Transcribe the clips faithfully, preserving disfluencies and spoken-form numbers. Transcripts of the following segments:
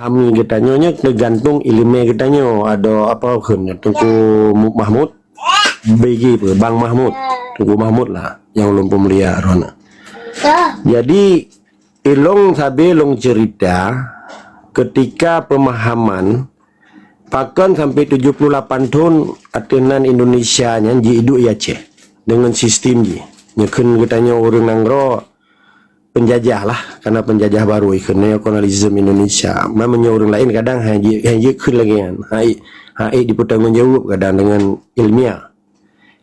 Ami geutanyoe nyoe teugantung ileumèe geutanyoe. Adoe apa kheun Teungku Mu-, Mahmud? B G pih, Bang Mahmud. Teungku Mahmud lah nyang ulôn peumulia roh na. Jadi, ilôn sabe lôn cerita, keutika peumahaman pakon sampai tujoh puluh lapan thon ateueh nan Indonesia nyan jiduek i Aceh deungon sistem jih. Nyoe kheun geutanyoe ureueng nanggroe penjajah lah, karena penjajah baru ikheun neokolonialisme Indonesia. Meunyoe ureueng laén kadang hana jeuet, hana jeuet kheun lagèe nyan. Hana ék, hana ék dipeutanggung jaweueb kadang deungon ilmiah.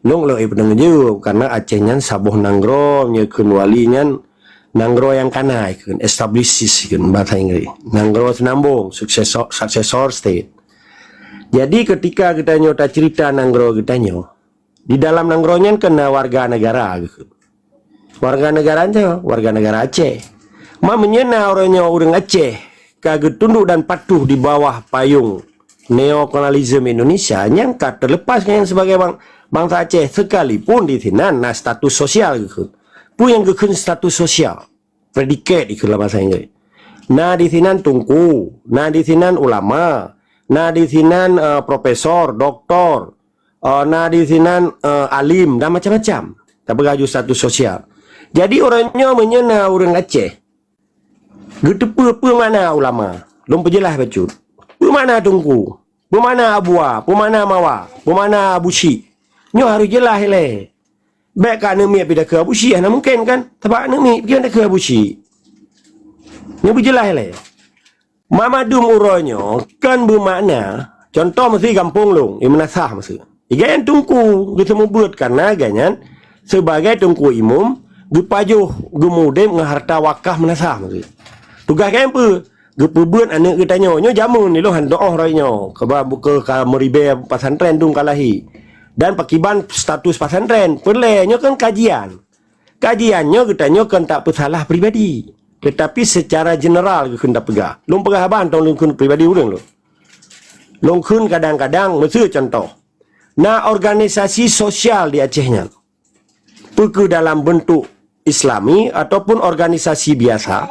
Lôn lôn ék peutanggung jaweueb, karena Aceh nyan saboh nanggroe, meunyoe kheun wali nyan nanggroe nyang kana ikheun, established ikheun bahasa Inggris. Nanggroe seunambong, successor, successor state. Jadi, keutika geutanyoe taceurita nanggroe geutanyoe, di dalam nanggroe nyan keu na warga negara geukheun. Warga negara nyoe, warga negara Aceh. Ma meunyoe na uroe nyoe ureueng Aceh ka geutunduk dan patuh di bawah payong neokolonialisme Indonesia, nyan ka teulepas nyan sebagai bang-, bangsa Aceh, sekalipun di sinan na status sosial geukheun. Peue nyang geukheun status sosial? Predikat ikheun lam bahasa Inggris. Na di sinan teungku, na di sinan ulama, na di sinan, eh, profesor, doktor, eh, na di sinan, eh, alim dan macam-macam. Tapeugah ju status sosial. Jadi uroe nyoe meunyoe na ureueng Aceh geuteupeue peue makna ulama, lôn peujeulaih bacut. Peue makna teungku? Peue makna Abu A? Peue makna Mawa? Peue makna Abu Syik? Nyoe harôh jeulaih ilèe. Bèk ka aneuk miet pih takheun Abu Syik, hana mungken kan? Sabab aneuk miet pih takheun Abu Syik. Nyoe beujeulaih ilèe. Mamadum uroe nyoe kon beumakna, cuntoh miseue gampông lôn, i Meunasah miseue. I gobnyan teungku geuseumeubeuet, karena gobnyan sibagai teungku imum geupajoh geumudép ngon harta wakaf Meunasah miseue. Tugaih gobnyan peue? Geupeubeuet aneuk geutanyoe. Nyoe jameun ilôn han doh roh nyoe. Keuba buka ka meuribèe pesantren dum ka lahé. Dan pakiban status pesantren? Peureulèe nyoe kan kajian. Kajian nyoe geutanyoe kon tak peusalah pribadi, tetapi secara general geukheun tapeugah. Lôn peugah haba teuh lôn kheun pribadi ureueng lôn. Lôn kheun kadang-kadang, miseue cuntoh, na organisasi sosial di Aceh nyan, peu keuh dalam bentuk Islami ataupun organisasi biasa,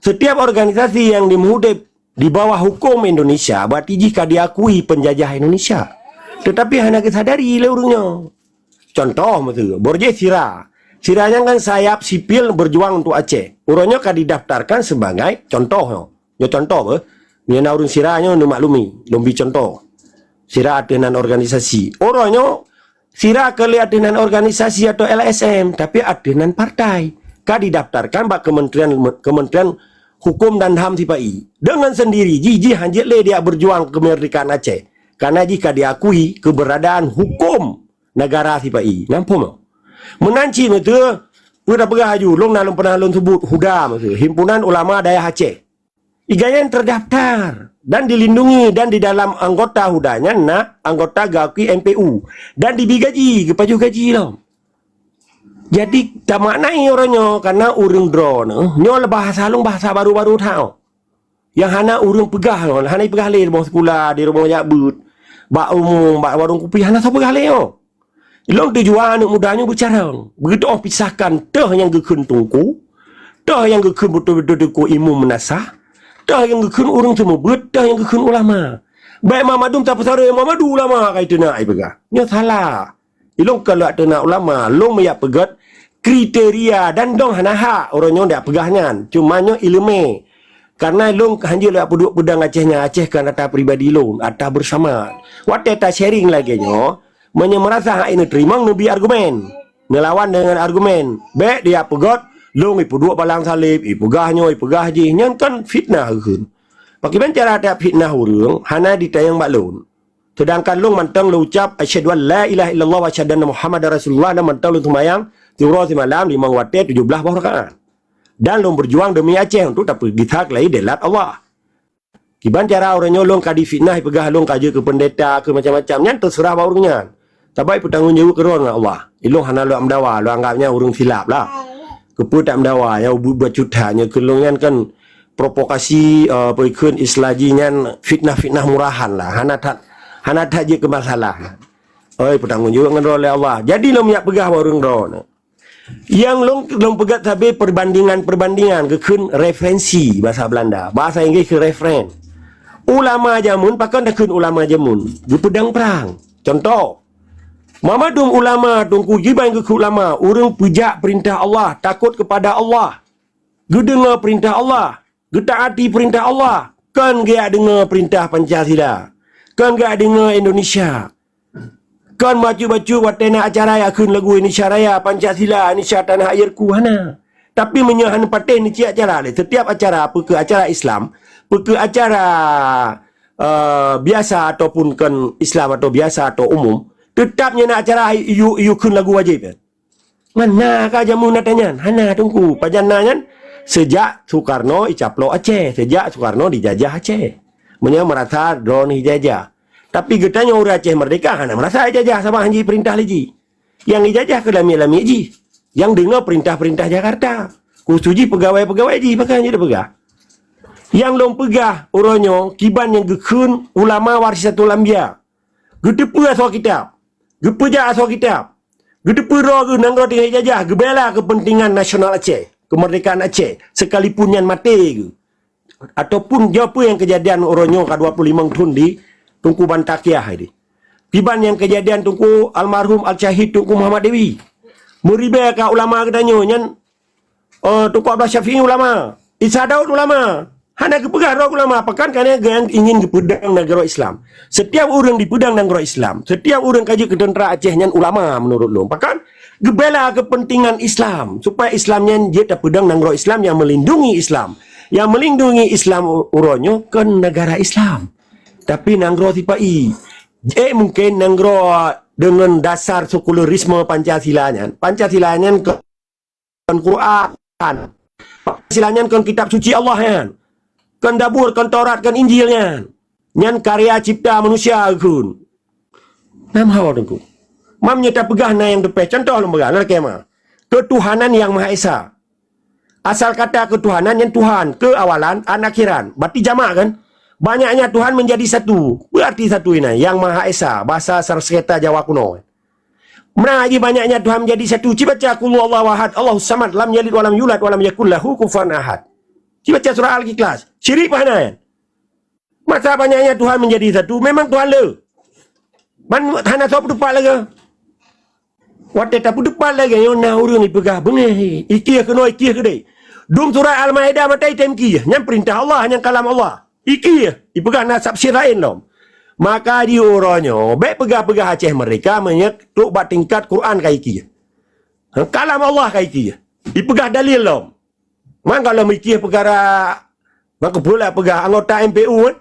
setiap organisasi yang di meuhudép di bawah hukum Indonesia, berarti jih ka diakui penjajah Indonesia. Tetapi hana geusadari lé ureueng nyoe. Contoh miseue, Borjih Sira. Sira nyan kan sayap sipil berjuang untuk Aceh. Uroe nyoe ka didaftarkan sebagai, contoh nyoe. Nyoe contoh beuh. Nyoe na ureueng Sira nyoe neumaklumi, lôn bi contoh. Sira ateueh nan organisasi. Uroe nyoe Sira keu lé ateueh nan organisasi atau L S M, tapi ateueh nan partai. Ka didaftarkan bak kementerian, kementerian hukum dan ham sipa-i. Dengan sendiri jih, jih hanjeuet lé diak berjuang kemerdekaan Aceh. Karena jih ka diakui keberadaan hukum negara sipa-i. Nampak tak? Meunan cit miseue, peue tapeugah aju, lôn na lôn pernah lôn sebut HUDA miseue, Himpunan Ulama Dayah Aceh. Iga nyan terdaftar dan dilindungi, dan di dalam anggota HUDA nyan na anggota geukui M P U dan dibi gaji, geupajoh gaji lom. Jadi, tamaknai uroe nyoe, karena ureueng droeneuh nyoe, nyoe le bahasa lôn, bahasa baru-baru that. Nyang hana ureueng peugah nyoe, hana ipeugah lé di rumoh sikula, di rumoh jak beuet, bak umum, bak warong kupi, hana soe peugah lé nyoe. Lôn tujuan aneuk muda nyoe beucarông, beutôi pisahkan teuh nyang geukheun teungku, teuh nyang geukheun beutôi-beutôi teungku imum meunasah, teuh nyang geukheun ureueng seumeubeuet, teuh nyang geukheun ulama. Bèk Muhammadun tapeusaroe Muhammadu ulama ka iteunak ipeugah. Nyoe salah. Ilôn ka lheueh teunak ulama, lôn meujak peugöt kriteria dan dong hana hak uroe nyoe dak peugah nyan. Cuma nyoe ileumèe. Karena lôn hanjeuet lôn peuduek peudong Aceh nyan, Aceh kon ata pribadi lôn, ata bersama. Watèe ta-sharing lagèe nyoe, meunyoe meurasa hana neuteurimong, neubi argumen. Neulawan deungon argumen. Bèk dijak peugöt, lôn ipeuduek balang saleb, ipeugah nyoe, ipeugah jih. Nyan kan fitnah geukheun. Pakriban cara tajak fitnah ureueng, hana jitanyong bak lôn. Seudangkan lôn mantong lôn ucap, "Asyhadu an la ilaha illallah wa asyhadu anna Muhammadar Rasulullah," dan mantong lôn seumayang siuroe simalam limong watèe tujoh blaih boh rakaat. Dan lôn beujuang deumi Aceh untuk tapeugisa keulai dèlat Allah. Kiban cara uroe nyoe lôn ka difitnah, ipeugah lôn ka jeuet keu peundeta, keu macam-macam, nyan teuseurah bak ureueng nyan. Sabab ipeutanggong jaweueb keudroe ngon Allah. Ilôn hana lôn meudawa, lôn anggap nyan ureueng silap lah. Keupeue tak meudawa, nyang buet-buet cut that, nyoe keu lôn nyan kan provokasi, eh, peue kheun istilah jih nyan fitnah-fitnah murahan lah. Hana that, hana that jeuet keu masalah. Oi, peutanggong jaweueb ngon droe lé Allah. Jadi lôn jak peugah bak ureueng droeneuh. Nyang lôn, lôn peugöt sabe perbandingan-perbandingan geukheun referensi bahasa Belanda. Bahasa Inggris kheun reference. Ulama jameun, pakon takheun ulama jameun? Geupeudang prang. Contoh, mandum ulama, Teungku, jiban geukheun ulama, ureuëng peujak peurintah Allah, takot keupada Allah, geudeungoe peurintah Allah, geutaati peurintah Allah, kon geujak deungoe peurintah Pancasila, kon geujak deungoe Indonesia. Kon bacut-bacut watée na acara jak kheun lagu Indonesia Raya, Pancasila, Indonesia tanah airku, hana. Tapi meunyoe hana patéh neucit acara lé, setiap acara, peu kheueh acara Islam, peu kheueh acara, eh, biasa ataupun kon Islam atau biasa atau umum, teutap nyan acara iyue, iyue kheun lagu wajéb. Ngon na ka jameun ata nyan? Hana, Teungku. Pajan na nyan? Seujak Soekarno jicaplok Aceh, seujak Soekarno dijajah Aceh. Meunyoe meurasa droeneuh jijajah. Tapi geutanyoe ureuëng Aceh Merdeka hana meurasa jijajah, sabab hana jipeurintah lé jih. Nyang jijajah keu lamiet-lamiet jih. Nyang deungoe peurintah-peurintah Jakarta. Khusos jih peugawée-peugawée jih, pakon jih tapeugah. Nyang lôn peugah uroe nyoe, kiban nyang geukheun ulama warisatul anbiya. Geuteupeue asoe kitab. Geupeujak asoe kitab. Geuteupeue droe geuh nanggroe teungoh jijajah, geubela keupeuntengan nasional Aceh, keumeurdekaan Aceh, sekalipun nyan maté geuh. Ataupun jaweueb peue nyang keujadian uroe nyoe ka dua puluh limong thon di Teungku Banta Kiah tadi. Kiban nyang keujadian Teungku almarhum Al-Syahid Teungku Muhammad Dewi. Meuribée ka ulama geutanyoe nyan, eh, Teungku Abdullah Syafi'i ulama, Isa Daud ulama. Hana geupeugah droe ulama, pakon karena geuh ingin geupeudang nanggroe Islam. Setiap ureuëng dipeudang nanggroe Islam, setiap ureuëng ka jeuet keu teuntra Aceh nyan ulama meunurot lôn. Pakon? Geubela keupeuntengan Islam, supaya Islam nyan jeuet tapeudang nanggroe Islam nyang meulindungi Islam. Nyang meulindungi Islam u-, uroe nyoe kon negara Islam. Tapi nanggroe sipa-i. Eh, mungkin nanggroe deungon dasar sekularisme Pancasila nyan. Pancasila nyan ke- kon Quran. Pancasila nyan kon kitab suci Allah nyan. Kon Zabur, kon Taurat, kon Injil nyan. Nyan karya cipta manusia geukheun. Nam haba Teungku. Mam nyoe tapeugah na nyang teupeh. Contoh lôn peugah, na lakée ma. Ketuhanan Yang Maha Esa. Asal kata ketuhanan nyan Tuhan, keuawalan, an akhiran. Berarti jamak kan? Banyaknya Tuhan menjadi satu. Berarti satu inan, Yang Maha Esa, bahasa Sanskerta Jawa kuno. Meunan jih banyaknya Tuhan menjadi satu. Ci baca Qul huwallahu ahad, Allahus samad, lam yalid walam yulad, walam yakul lahu kufuwan ahad. Ci baca surah Al-Ikhlas. Syirik pah nyan. Masa banyaknya Tuhan menjadi satu, memang Tuhan le. Man hana soe peuteupat lagée. Watée tapeuteupat lagée nyoe na ureuëng ipeugah beungéh, ikieh keunoe, ikieh keudeh. Dum surat Al-Maidah maté item kieh, nyan peurintah Allah, nyan kalam Allah. Ikieh, ipeugah na tafsir laén lom. Maka di uroe nyoe, bék peugah-peugah Aceh Merdeka meunyoe trok bak tingkat Quran ka ikieh. Kalam Allah ka ikieh. Ipeugah dalil lom. Man kalau mikieh peukara, man keupeue lah peugah anggota M P U, kan?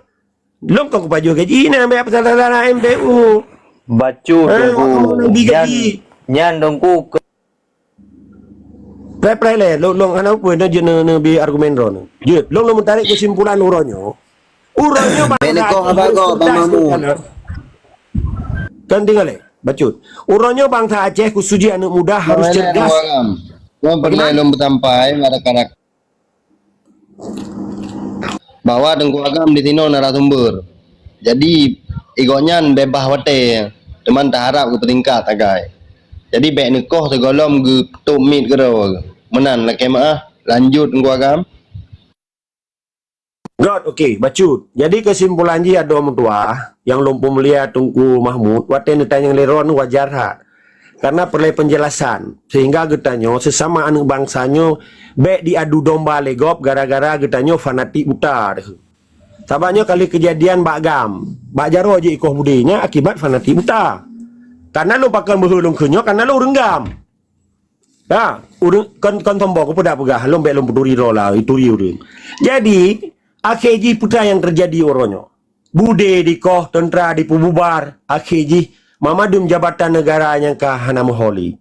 Lôn kon kupajoh gaji na, banyak peusala-sala M P U. Bacut, eh, Teungku. Nyan, nyan, Teungku, ke- Preh-preh lé, lôn, lôn hana peue, na jeuet na, na bi argumen droeneuh. Jeuet, lôn, lôn meutarek keusimpulan uroe nyoe. Uroe nyoe bangsa Aceh harus cerdas. Kan tinggai lé, bacut. Uroe nyoe bangsa Aceh khusus jih aneuëk muda harus cerdas. Lôn peureulée lôn peusampai bak rakan-rakan bahwa Teungku Agam di sinoe narasumber. Jadi, igoe nyan beubaih watée, teuma taharab geupeutingkat sagai. Jadi, bék neukoh sigohlom geutôp miet keudroe. Meunan lakée meuáh, lanjut Teungku Agam. Göt, oke, bacut. Jadi, keusimpulan jih adoe meutuwah, nyang lôn peumulia Teungku Mahmud, watée neutanyong lé droeneuh wajar that. Karena peureulée peunjelasan, sehingga geutanyoe seusama aneuëk bansa nyoe bék diadu domba lé gob gara-gara geutanyoe fanatik buta. Sabab nyoe ka lheueh keujadian bak GAM, bak jaroe jih ikoh mudé nyan akibat fanatik buta. Karena lôn pakon beuhe lôn kheun nyoe karena lôn ureuëng GAM. Ha, ureuëng kon, kon sombong, keupeue dak peugah, lôn bék lôn peuturi droe la, ituri ureuëng. Jadi, akhé jih peue nyang teujadi uroe nyoe. Budé dikoh, teuntra dipeububar, akhé jih mandum jabatan neugara nyang ka hana meuholi.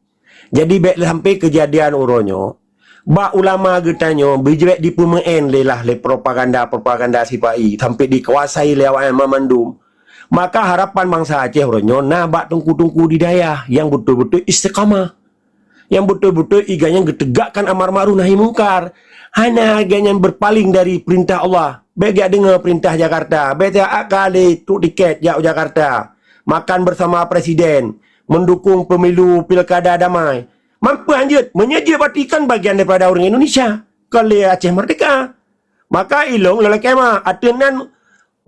Jadi, bék lé sampai keujadian uroe nyoe, bak ulama geutanyoe beujeuet dipeumeuén lé lah lé propaganda-propaganda sipa-i sampai dikuasai lé awaknyan mandum. Maka harapan bansa Aceh uroe nyoe na bak teungku-teungku di dayah nyang beutôi-beutôi istiqamah. Nyang beutôi-beutôi iga nyang geuteugakkan amar ma'ruf nahi mungkar. Hana iga nyang beupaleng dari peurintah Allah. Bék jak deungoe peurintah Jakarta. Bék jak kali trok tiket jak u Jakarta. Makan bersama presiden. Meundukung pemilu pilkada damai. Mampu hanjeuet. Meunyoe jeuet berarti kan bagian daripada ureuëng Indonesia. Kon lé Aceh Merdeka. Maka ilong lalakée ma. Ateueh nan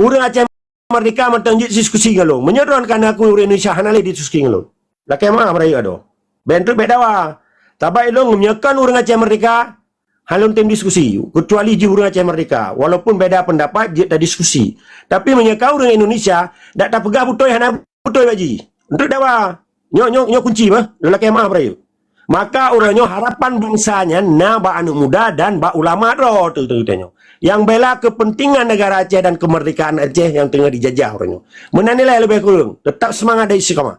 Ureuëng Aceh merdeka mantong jeuet diskusi ngon lôn. Meunyoe droen ka na aku ureuëng Indonesia hana lé diskusi ngon lôn. Lakée meuah rayeuk adoe. Bék treuk bék dawa. Sabab ilôn meunyoe kon ureuëng Aceh merdeka, hana lôn tem diskusi. Kecuali jih ureuëng Aceh merdeka. Walaupun beda pendapat, jeuet tadiskusi. Tapi meunyoe ka ureuëng Indonesia, dak tapeugah beutôi hana beutôi bak jih. Treuk dawa. Nyoe nyoe nyoe kunci mah. Lôn lakée meuah rayeuk. Maka uroe nyoe harapan bansa nyan na bak aneuëk muda dan bak ulama droe teuh teuh nyoe. Yang bela kepentingan negara Aceh dan kemerdekaan Aceh yang teungoh dijajah uroe nyoe. Meunan nilai leubeh kureueng, tetap seumangat dan istiqamah.